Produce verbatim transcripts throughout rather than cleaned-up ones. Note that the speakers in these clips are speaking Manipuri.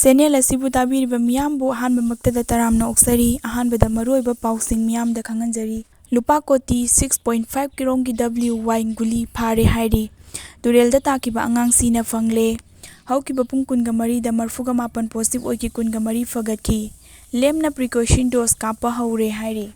ꯆꯦꯅꯦꯜ ꯑꯁꯤꯕꯨ ꯇꯥꯕꯤꯔꯤꯕ ꯃꯤꯌꯥꯝꯕꯨ ꯑꯍꯥꯟꯕꯃꯛꯇꯗ ꯇꯔꯥꯝꯅ ꯑꯣꯛꯆꯔꯤ꯫ ꯑꯍꯥꯟꯕꯗ ꯃꯔꯨꯑꯣꯏꯕ ꯄꯥꯎꯁꯤꯡ ꯃꯤꯌꯥꯝꯗ ꯈꯪꯍꯟꯖꯔꯤ꯫ ꯂꯨꯄꯥ ꯀꯣꯇꯤ six point five ꯀꯤꯔꯣꯝꯒꯤ W Y ꯒꯨꯂꯤ ꯐꯥꯔꯦ ꯍꯥꯏꯔꯤ꯫ ꯇꯨꯔꯦꯜꯗ ꯇꯥꯈꯤꯕ ꯑꯉꯥꯡ ꯁꯤꯅ ꯐꯪꯂꯦ꯫ ꯍꯧꯈꯤꯕ ꯄꯨꯡ ꯀꯨꯟꯒ ꯃꯔꯤꯗ ꯃꯔꯐꯨꯒ ꯃꯥꯄꯟ positive ꯑꯣꯏꯈꯤ, ꯀꯨꯟꯒ ꯃꯔꯤ ꯐꯒꯠꯈꯤ꯫ ꯂꯦꯝꯅ precaution dose ꯀꯥꯞꯄ ꯍꯧꯔꯦ ꯍꯥꯏꯔꯤ꯫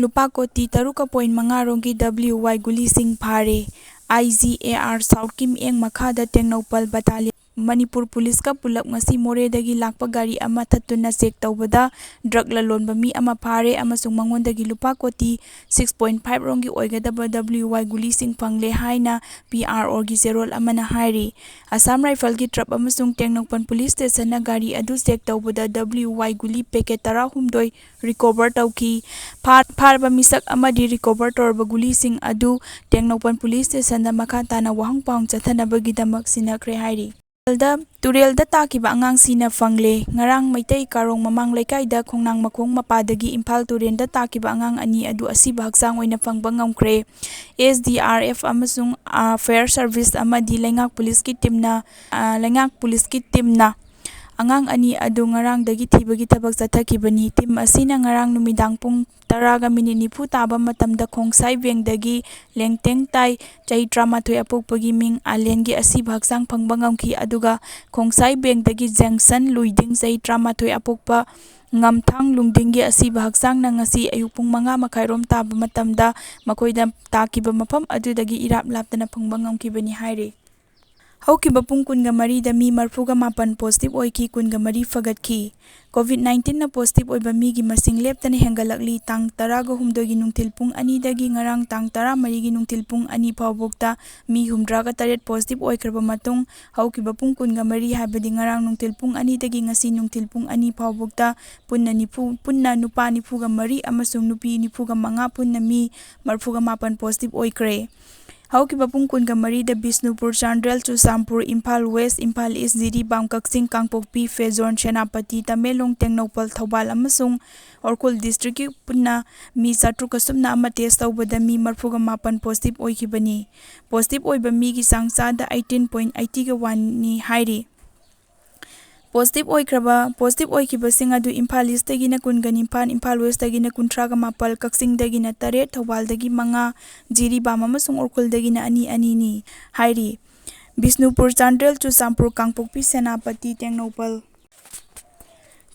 ꯂꯨꯄꯥ ꯀꯣꯇꯤ ꯇꯔꯨꯛꯀ point ꯃꯉꯥ ꯔꯣꯝꯒꯤ W Y ꯒꯨꯂꯤꯁꯤꯡ ꯐꯥꯔꯦ꯫ I G A R South ꯀꯤ ꯃꯤꯠꯌꯦꯡ ꯃꯈꯥꯗ ꯇꯦꯡꯅꯧꯄꯜ battalion ꯃꯅꯤꯄꯨꯔ ꯄꯨꯂꯤꯁꯀ ꯄꯨꯂꯞ ꯉꯁꯤ ꯃꯣꯔꯦꯗꯒꯤ ꯂꯥꯛꯄ ꯒꯥꯔꯤ ꯑꯃ ꯊꯠꯇꯨꯅ check ꯇꯧꯕꯗ drug ꯂꯂꯣꯟꯕ ꯃꯤ ꯑꯃ ꯐꯥꯔꯦ ꯑꯃꯁꯨꯡ ꯃꯉꯣꯟꯗꯒꯤ ꯂꯨꯄꯥ ꯀꯣꯇꯤ six point five ꯔꯣꯝꯒꯤ ꯑꯣꯏꯒꯗꯕ W Y ꯒꯨꯂꯤꯁꯤꯡ ꯐꯪꯂꯦ ꯍꯥꯏꯅ P R O ꯒꯤ ꯆꯦꯔꯣꯜ ꯑꯃꯅ ꯍꯥꯏꯔꯤ꯫ Assam Rifle ꯒꯤ truck ꯑꯃꯁꯨꯡ ꯇꯦꯡꯅꯧꯄꯜ police station ꯅ ꯒꯥꯔꯤ ꯑꯗꯨ check ꯇꯧꯕꯗ W Y ꯒꯨꯂꯤ packet ꯇꯔꯥꯍꯨꯝꯗꯣꯏ recover ꯇꯧꯈꯤ꯫ ꯐꯥ-, ꯐꯥꯔꯕ ꯃꯤꯁꯛ ꯑꯃꯗꯤ recover ꯇꯧꯔꯕ ꯒꯨꯂꯤꯁꯤꯡ ꯑꯗꯨ ꯇꯦꯡꯅꯧꯄꯜ police station ꯗ ꯃꯈꯥ ꯇꯥꯅ ꯋꯥꯍꯪ ꯄꯥꯎꯍꯪ ꯆꯠꯊꯅꯕꯒꯤꯗꯃꯛ ꯁꯤꯟꯅꯈ꯭ꯔꯦ ꯍꯥꯏꯔꯤ꯫ ꯇꯨꯔꯦꯜꯗ, ꯇꯨꯔꯦꯜꯗ ꯇꯥꯈꯤꯕ ꯑꯉꯥꯡ ꯁꯤꯅ ꯐꯪꯂꯦ꯫ ꯉꯔꯥꯡ ꯃꯩꯇꯩ ꯀꯥꯔꯣꯡ ꯃꯃꯥꯡ ꯂꯩꯀꯥꯏꯗ ꯈꯣꯡꯅꯥꯡ ꯃꯈꯣꯡ ꯃꯄꯥꯗꯒꯤ ꯏꯝꯐꯥꯜ ꯇꯨꯔꯦꯜꯗ ꯇꯥꯈꯤꯕ ꯑꯉꯥꯡ ꯑꯅꯤ ꯑꯗꯨ ꯑꯁꯤꯕ ꯍꯛꯆꯥꯡ ꯑꯣꯏꯅ ꯐꯪꯕ ꯉꯝꯈ꯭ꯔꯦ꯫ S D R F ꯑꯃꯁꯨꯡ, ꯑ, fire service ꯑꯃꯗꯤ ꯂꯩꯉꯥꯛ ꯄꯨꯂꯤꯁꯀꯤ team ꯅ, ꯑ, ꯂꯩꯉꯥꯛ ꯄꯨꯂꯤꯁꯀꯤ team ꯅ ꯑꯉꯥꯡ ꯑꯅꯤ ꯑꯗꯨ ꯉꯔꯥꯡꯗꯒꯤ ꯊꯤꯕꯒꯤ ꯊꯕꯛ ꯆꯠꯊꯈꯤꯕꯅꯤ꯫ Team ꯑꯁꯤꯅ ꯉꯔꯥꯡ ꯅꯨꯃꯤꯗꯥꯡ ꯄꯨꯡ ꯇꯔꯥꯒ minute ꯅꯤꯐꯨ ꯇꯥꯕ ꯃꯇꯝꯗ ꯈꯣꯡꯁꯥꯏ ꯕꯦꯡꯗꯒꯤ ꯂꯦꯡꯇꯦꯡ ꯇꯥꯏ, ꯆꯍꯤ ꯇꯔꯥꯃꯥꯊꯣꯏ ꯑꯄꯣꯛꯄꯒꯤ ꯃꯤꯡ ꯑꯂꯦꯟꯒꯤ ꯑꯁꯤꯕ ꯍꯛꯆꯥꯡ ꯐꯪꯕ ꯉꯝꯈꯤ꯫ ꯑꯗꯨꯒ ꯈꯣꯡꯁꯥꯏ ꯕꯦꯡꯗꯒꯤ ꯖꯦꯡꯁꯟ ꯂꯨꯏꯗꯤꯡ, ꯆꯍꯤ ꯇꯔꯥꯃꯥꯊꯣꯏ ꯑꯄꯣꯛꯄ ꯉꯝꯊꯥꯡ ꯂꯨꯡꯗꯤꯡꯒꯤ ꯑꯁꯤꯕ ꯍꯛꯆꯥꯡꯅ ꯉꯁꯤ ꯑꯌꯨꯛ ꯄꯨꯡ ꯃꯉꯥ ꯃꯈꯥꯏꯔꯣꯝ ꯇꯥꯕ ꯃꯇꯝꯗ ꯃꯈꯣꯏꯗ ꯇꯥꯈꯤꯕ ꯃꯐꯝ ꯑꯗꯨꯗꯒꯤ ꯏꯔꯥꯞ ꯂꯥꯞꯇꯅ ꯐꯪꯕ ꯉꯝꯈꯤꯕꯅꯤ ꯍꯥꯏꯔꯤ꯫ ꯍꯧꯈꯤꯕ ꯄꯨꯡ ꯀꯨꯟꯒ ꯃꯔꯤꯗ ꯃꯤ ꯃꯔꯐꯨꯒ ꯃꯥꯄꯟ positive ꯑꯣꯏꯈꯤ, ꯀꯨꯟꯒ ꯃꯔꯤ ꯐꯒꯠꯈꯤ꯫ COVID nineteen ꯅ positive ꯑꯣꯏꯕ ꯃꯤꯒꯤ ꯃꯁꯤꯡ ꯂꯦꯞꯇꯅ ꯍꯦꯟꯒꯠꯂꯛꯂꯤ꯫ ꯇꯥꯡ ꯇꯔꯥꯒ ꯍꯨꯝꯗꯣꯏꯒꯤ ꯅꯨꯡꯊꯤꯜ ꯄꯨꯡ ꯑꯅꯤꯗꯒꯤ ꯉꯔꯥꯡ ꯇꯥꯡ ꯇꯔꯥꯃꯔꯤꯒꯤ ꯅꯨꯡꯊꯤꯜ ꯄꯨꯡ ꯑꯅꯤ ꯐꯥꯎꯕꯗ ꯃꯤ ꯍꯨꯝꯗ꯭ꯔꯥꯒ ꯇꯔꯦꯠ positive ꯑꯣꯏꯈ꯭ꯔꯕ ꯃꯇꯨꯡ, ꯍꯧꯈꯤꯕ ꯄꯨꯡ ꯀꯨꯟꯒ ꯃꯔꯤ, ꯍꯥꯏꯕꯗꯤ ꯉꯔꯥꯡ ꯅꯨꯡꯊꯤꯜ ꯄꯨꯡ ꯑꯅꯤꯗꯒꯤ ꯉꯁꯤ ꯅꯨꯡꯊꯤꯜ ꯄꯨꯡ ꯑꯅꯤ ꯐꯥꯎꯕꯗ ꯄꯨꯟꯅ ꯅꯤꯐꯨ, ꯄꯨꯟꯅ ꯅꯨꯄꯥ ꯅꯤꯐꯨꯒ ꯃꯔꯤ ꯑꯃꯁꯨꯡ ꯅꯨꯄꯤ ꯅꯤꯐꯨꯒ ꯃꯉꯥ, ꯄꯨꯟꯅ ꯃꯤ ꯃꯔꯐꯨꯒ ꯃꯥꯄꯟ positive ꯑꯣꯏꯈ꯭ꯔꯦ꯫ ꯍꯧꯈꯤꯕ ꯄꯨꯡ ꯀꯨꯟꯒ ꯃꯔꯤꯗ ꯕꯤꯁꯅꯨꯄꯨꯔ, ꯆꯥꯟꯗꯦꯜ, ꯆꯨꯔꯆꯥꯟꯄꯨꯔ, ꯏꯝꯐꯥꯜ West, ꯏꯝꯐꯥꯜ East, ꯖꯤꯔꯤꯕꯥꯝ, ꯀꯛꯆꯤꯡ, ꯀꯥꯡꯄꯣꯛꯄꯤ, ꯐꯦꯖꯣꯟ, ꯁꯦꯅꯥꯄꯇꯤ, ꯇꯃꯦꯡꯂꯣꯡ, ꯇꯦꯡꯅꯧꯄꯜ, ꯊꯧꯕꯥꯜ ꯑꯃꯁꯨꯡ ꯎꯈ꯭ꯔꯨꯜ district ꯀꯤ ꯄꯨꯟꯅ ꯃꯤ ꯆꯥꯇ꯭ꯔꯨꯛꯀ ꯁꯨꯞꯅ ꯑꯃ test ꯇꯧꯕꯗ ꯃꯤ ꯃꯔꯐꯨꯒ ꯃꯥꯄꯟ positive ꯑꯣꯏꯈꯤꯕꯅꯤ꯫ Positive ꯑꯣꯏꯕ ꯃꯤꯒꯤ ꯆꯥꯡ ꯆꯥꯗ eighteen point eighty ꯒ one ꯅꯤ ꯍꯥꯏꯔꯤ꯫ ꯄꯣꯖꯤꯇꯤꯚ ꯑꯣꯏꯈ꯭ꯔꯕ ꯄꯣꯖꯤꯇꯤꯚ ꯑꯣꯏꯈꯤꯕꯁꯤꯡ ꯑꯗꯨ ꯏꯝꯐꯥꯜ ꯏꯁꯇꯒꯤꯅ ꯀꯨꯟꯒ ꯅꯤꯄꯥꯟ, ꯏꯝꯐꯥꯜ ꯋꯦꯁꯇꯒꯤꯅ ꯀꯨꯟꯊ꯭ꯔꯥꯒ ꯃꯥꯄꯜ, ꯀꯛꯆꯤꯡꯗꯒꯤꯅ ꯇꯔꯦꯠ, ꯊꯧꯕꯥꯜꯗꯒꯤ ꯃꯉꯥ, ꯖꯤꯔꯤꯕꯥꯝ ꯑꯃꯁꯨꯡ ꯎꯈ꯭ꯔꯨꯜꯗꯒꯤꯅ ꯑꯅꯤ ꯑꯅꯤꯅꯤ ꯍꯥꯏꯔꯤ꯫ ꯕꯤꯁꯅꯨꯄꯨꯔ, ꯆꯥꯟꯗꯦꯜ, ꯆꯨꯔꯆꯥꯟꯄꯨꯔ, ꯀꯥꯡꯄꯣꯛꯄꯤ, ꯁꯦꯅꯥꯄꯇꯤ, ꯇꯦꯡꯅꯧꯄꯜ,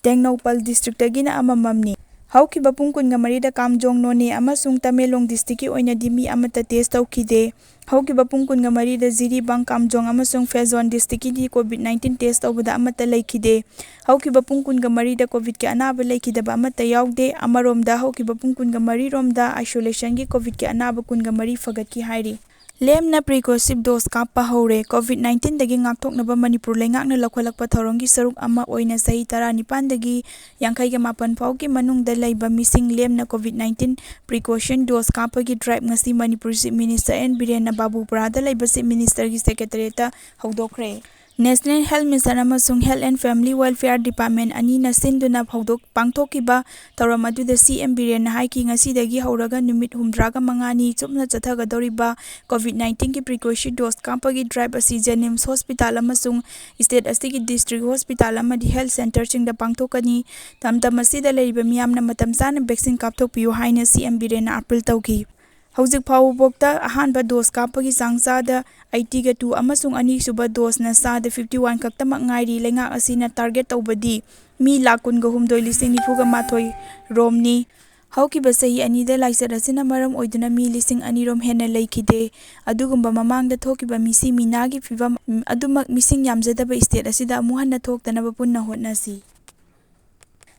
ꯇꯦꯡꯅꯧꯄꯜ ꯗꯤꯁꯇ꯭ꯔꯤꯛꯇꯒꯤꯅ ꯑꯃꯃꯝꯅꯤ꯫ ꯍꯧꯈꯤꯕ ꯄꯨꯡ ꯀꯨꯟꯒ ꯃꯔꯤꯗ ꯀꯥꯝꯖꯣꯡ, ꯅꯣꯅꯦ ꯑꯃꯁꯨꯡ ꯇꯃꯦꯡꯂꯣꯡ ꯗꯤꯁꯇ꯭ꯔꯤꯛꯀꯤ ꯑꯣꯏꯅꯗꯤ ꯃꯤ ꯑꯃꯠꯇ ꯇꯦꯁ ꯇꯧꯈꯤꯗꯦ꯫ ꯍꯧꯈꯤꯕ ꯄꯨꯡ ꯀꯨꯟꯒ ꯃꯔꯤꯗ ꯖꯤꯔꯤꯕꯥꯝ, ꯀꯥꯝꯖꯣꯡ ꯑꯃꯁꯨꯡ ꯐꯦꯖꯣꯟ ꯗꯤꯁꯇ꯭ꯔꯤꯛꯀꯤꯗꯤ ꯀꯣꯚꯤꯗ ꯅꯥꯏꯟꯇꯤꯟ ꯇꯦꯁ ꯇꯧꯕꯗ ꯑꯃꯠꯇ ꯂꯩꯈꯤꯗꯦ꯫ ꯍꯧꯈꯤꯕ ꯄꯨꯡ ꯀꯨꯟꯒ ꯃꯔꯤꯗ ꯀꯣꯚꯤꯗꯀꯤ ꯑꯅꯥꯕ ꯂꯩꯈꯤꯗꯕ ꯑꯃꯠꯇ ꯌꯥꯎꯗꯦ꯫ ꯑꯃꯔꯣꯝꯗ, ꯍꯧꯈꯤꯕ ꯄꯨꯡ ꯀꯨꯟꯒ ꯃꯔꯤ ꯔꯣꯝꯗ ꯑꯥꯏꯁꯣꯂꯦꯁꯟꯒꯤ ꯀꯣꯚꯤꯗꯀꯤ ꯑꯅꯥꯕ ꯀꯨꯟꯒ ꯃꯔꯤ ꯐꯒꯠꯈꯤ ꯍꯥꯏꯔꯤ꯫ ꯂꯦꯝꯅ ꯄ꯭ꯔꯤꯀꯣꯁꯤꯞ ꯗꯣꯁ ꯀꯥꯞꯄ ꯍꯧꯔꯦ꯫ ꯀꯣꯚꯤꯗ ꯅꯥꯏꯟꯇꯤꯟꯗꯒꯤ ꯉꯥꯛꯊꯣꯛꯅꯕ ꯃꯅꯤꯄꯨꯔ ꯂꯩꯉꯥꯛꯅ ꯂꯧꯈꯠꯂꯛꯄ ꯊꯧꯔꯝꯒꯤ ꯁꯔꯨꯛ ꯑꯃ ꯑꯣꯏꯅ ꯆꯍꯤ ꯇꯔꯥꯅꯤꯄꯥꯟꯗꯒꯤ ꯌꯥꯡꯈꯩꯒ ꯃꯥꯄꯟ ꯐꯥꯎꯒꯤ ꯃꯅꯨꯡꯗ ꯂꯩꯕ ꯃꯤꯁꯤꯡ ꯂꯦꯝꯅ ꯀꯣꯚꯤꯗ ꯅꯥꯏꯟꯇꯤꯟ ꯄ꯭ꯔꯤꯀꯣꯁꯟ ꯗꯣꯁ ꯀꯥꯞꯄꯒꯤ ꯗ꯭ꯔꯥꯏꯚ ꯉꯁꯤ ꯃꯅꯤꯄꯨꯔ ꯆꯤꯐ ꯃꯤꯅꯤꯁꯇꯔ ꯑꯦꯟ ꯕꯤꯔꯦꯟꯅ ꯕꯥꯕꯨꯄꯨꯔꯥꯗ ꯂꯩꯕ ꯆꯤꯐ ꯃꯤꯅꯤꯁꯇꯔꯒꯤ ꯁꯦꯀ꯭ꯔꯦꯇꯔꯤꯌꯦꯠꯇ ꯍꯧꯗꯣꯛꯈ꯭ꯔꯦ꯫ ꯅꯦꯁꯅꯦꯜ ꯍꯦꯜꯊ ꯃꯤꯁꯟ ꯑꯃꯁꯨꯡ health and family welfare department ꯑꯅꯤꯅ ꯁꯤꯟꯗꯨꯅ ꯍꯧꯗꯣꯛ-, ꯄꯥꯡꯊꯣꯛꯈꯤꯕ ꯊꯧꯔꯝ ꯑꯗꯨꯗ ꯁꯤ ꯑꯦꯝ ꯕꯤꯔꯦꯟꯅ ꯍꯥꯏꯈꯤ, ꯉꯁꯤꯗꯒꯤ ꯍꯧꯔꯒ ꯅꯨꯃꯤꯠ ꯍꯨꯝꯗ꯭ꯔꯥꯒ ꯃꯉꯥꯅꯤ ꯆꯨꯞꯅ ꯆꯠꯊꯒꯗꯧꯔꯤꯕ ꯀꯣꯚꯤꯗ ꯅꯥꯏꯟꯇꯤꯟꯒꯤ ꯄ꯭ꯔꯤꯀꯣꯁꯤ ꯗꯣꯁ ꯀꯥꯞꯄꯒꯤ ꯗ꯭ꯔꯥꯏꯚ ꯑꯁꯤ ꯖꯦꯅꯤꯝꯁ ꯍꯣꯁꯄꯤꯇꯥꯜ ꯑꯃꯁꯨꯡ ꯁ꯭ꯇꯦꯠ ꯑꯁꯤꯒꯤ ꯗꯤꯁꯇ꯭ꯔꯤꯛ ꯍꯣꯁꯄꯤꯇꯥꯜ ꯑꯃꯗꯤ ꯍꯦꯜꯊ ꯁꯦꯟꯇꯔꯁꯤꯡꯗ ꯄꯥꯡꯊꯣꯛꯀꯅꯤ꯫ ꯂꯝꯗꯝ ꯑꯁꯤꯗ ꯂꯩꯔꯤꯕ ꯃꯤꯌꯥꯝꯅ ꯃꯇꯝ ꯆꯥꯅ ꯚꯦꯛꯁꯤꯟ ꯀꯥꯞꯊꯣꯛꯄꯤꯌꯨ ꯍꯥꯏꯅ ꯁꯤ ꯑꯦꯝ ꯕꯤꯔꯦꯟꯅ ꯑꯥꯄꯤꯜ ꯇꯧꯈꯤ꯫ ꯍꯧꯖꯤꯛ ꯐꯥꯎꯕꯐꯥꯎꯗ ꯑꯍꯥꯟꯕ ꯗꯣꯁ ꯀꯥꯞꯄꯒꯤ ꯆꯥꯡ ꯆꯥꯗ ꯑꯩꯠꯇꯤꯒ ꯇꯨ ꯑꯃꯁꯨꯡ ꯑꯅꯤꯁꯨꯕ ꯗꯣꯁꯅ ꯆꯥꯗ ꯐꯤꯐꯇꯤ ꯋꯥꯟ ꯈꯛꯇꯃꯛ ꯉꯥꯏꯔꯤ꯫ ꯂꯩꯉꯥꯛ ꯑꯁꯤꯅ ꯇꯥꯔꯒꯦꯠ ꯇꯧꯕꯗꯤ ꯃꯤ ꯂꯥꯈ ꯀꯨꯟꯒ ꯍꯨꯝꯗꯣꯏ ꯂꯤꯁꯤꯡ ꯅꯤꯐꯨꯒ ꯃꯥꯊꯣꯏ ꯔꯣꯝꯅꯤ꯫ ꯍꯧꯈꯤꯕ ꯆꯍꯤ ꯑꯅꯤꯗ ꯂꯥꯏꯆꯠ ꯑꯁꯤꯅ ꯃꯔꯝ ꯑꯣꯏꯗꯨꯅ ꯃꯤ ꯂꯤꯁꯤꯡ ꯑꯅꯤ ꯔꯣꯝ ꯍꯦꯟꯅ ꯂꯩꯈꯤꯗꯦ꯫ ꯑꯗꯨꯒꯨꯝꯕ ꯃꯃꯥꯡꯗ ꯊꯣꯛꯈꯤꯕ ꯃꯤꯁꯤ ꯃꯤꯅꯥꯒꯤ ꯐꯤꯕꯝ ꯑꯗꯨꯃꯛ ꯃꯤꯁꯤꯡ ꯌꯥꯝꯖꯗꯕ ꯁ꯭ꯇꯦꯠ ꯑꯁꯤꯗ ꯑꯃꯨꯛ ꯍꯟꯅ ꯊꯣꯛꯇꯅꯕ ꯄꯨꯟꯅ ꯍꯣꯠꯅꯁꯤ꯫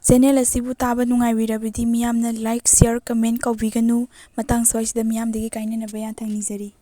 ꯆꯦꯅꯦꯜ ꯑꯁꯤꯕꯨ ꯇꯥꯕ ꯅꯨꯡꯉꯥꯏꯕꯤꯔꯕꯗꯤ ꯃꯤꯌꯥꯝꯅ ꯂꯥꯏꯛ, ꯁꯤꯌꯔ, ꯀꯃꯦꯟ ꯀꯥꯎꯕꯤꯒꯅꯨ꯫ ꯃꯇꯥꯡ ꯁ꯭ꯋꯥꯏꯁꯤꯗ ꯃꯤꯌꯥꯝꯗꯒꯤ ꯀꯥꯏꯅꯅꯕ ꯌꯥꯊꯪ ꯅꯤꯖꯔꯤ꯫